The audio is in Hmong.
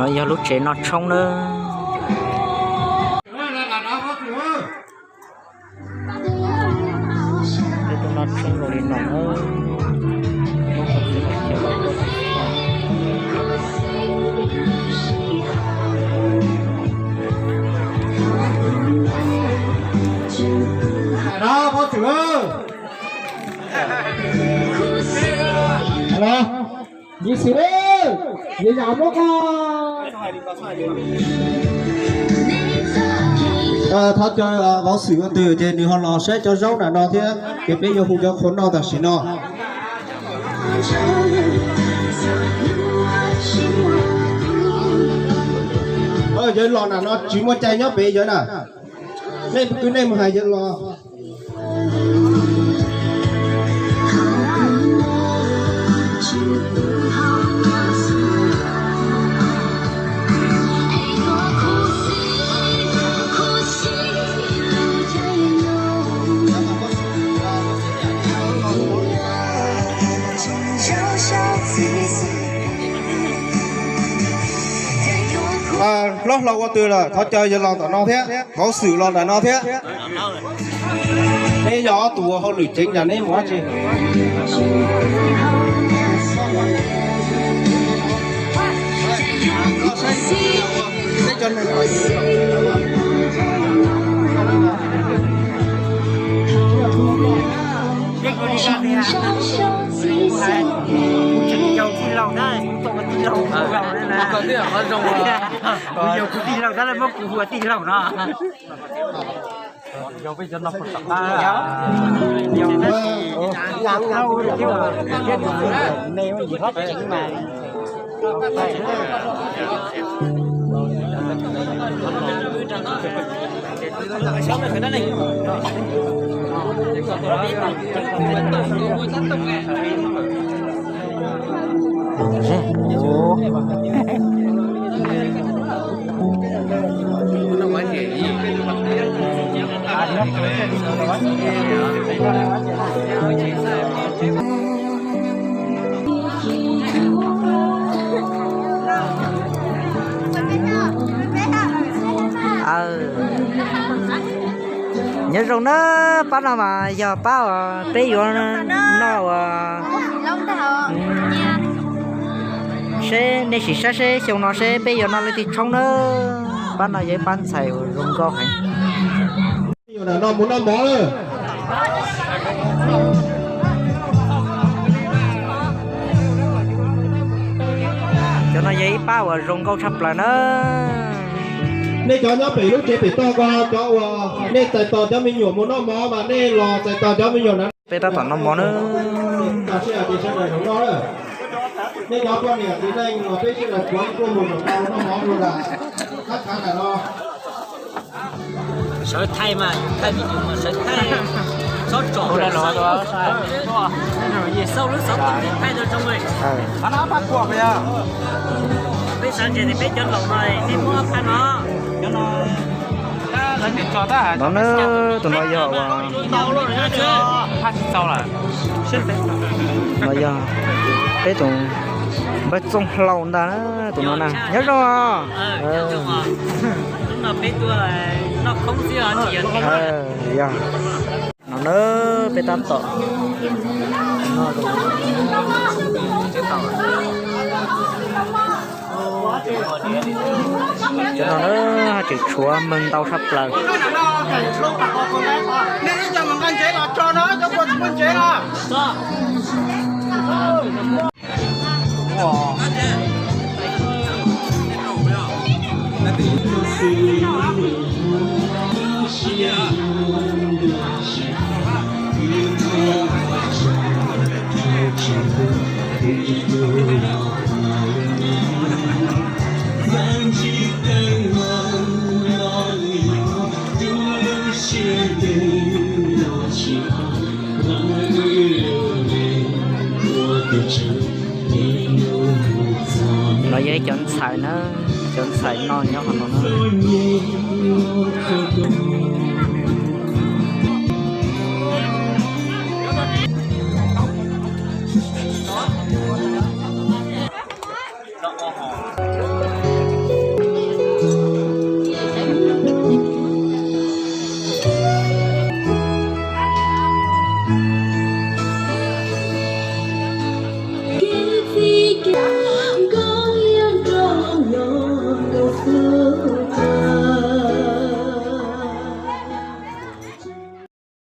No yog lub tsev noj tshoob nawb. Peb tuaj noj tshoob zoo li no. Thov caw vauv xwm ua twg ces nws ho los saib cov zaub nram no thiab, ces peb yuav hu cov qhua noj tam sim no. Yawg los nram no tsis muaj cai nyob pem yawg na. Nej kwv nej mus hais yawg los. Hlob hlau ua twg lawm, thov caw yawg los ntawm no thiab, vauv xwm los ntawm no thiab. Neb yog ob tug ua hauj lwm tsev cas neb mus dab tsi? Kuv yog kuv tij laug tab lawv muab kuv hu ua tij laug no. Nyob zoo na, pab no mas yog pab uas peb yuav noj uas seb nej sim saib seb xyoo no seb peb yuav noj leej twg tshoob na. Pab no yog ib pab ntxhais uas zoo nkauj heev. Cov no yog ib pab uas zoo nkauj tshaj plaws na. Nej cov nyob pem lub tsev pem toj ko, cov uas nej txais tos cov me nyuam mus noj mov mas nej los txais tos cov me nyuam na. Peb tab tom noj mov na. Nej cov poj niam txiv neej los peb sawv daws kuv tuaj mus noj mov dua. Sawv thaij mas, thaij video mas sawv thaij, txhob tsom, xauj lub xov tooj thaij rau zoo. Peb sawv ntsees tias peb cov laus no nej muab phaj no. No na, tus no yog uas, no yog peb tus npawg Txooj Hlau ntag na, tus no na. Nyob zoo os. Yog no na, peb tab tom Cov no na, haj tseem tshuav mawg ntau tshaj plaws. No yog ib cov ntxhais na, cov ntxhais no nyob qhov no na.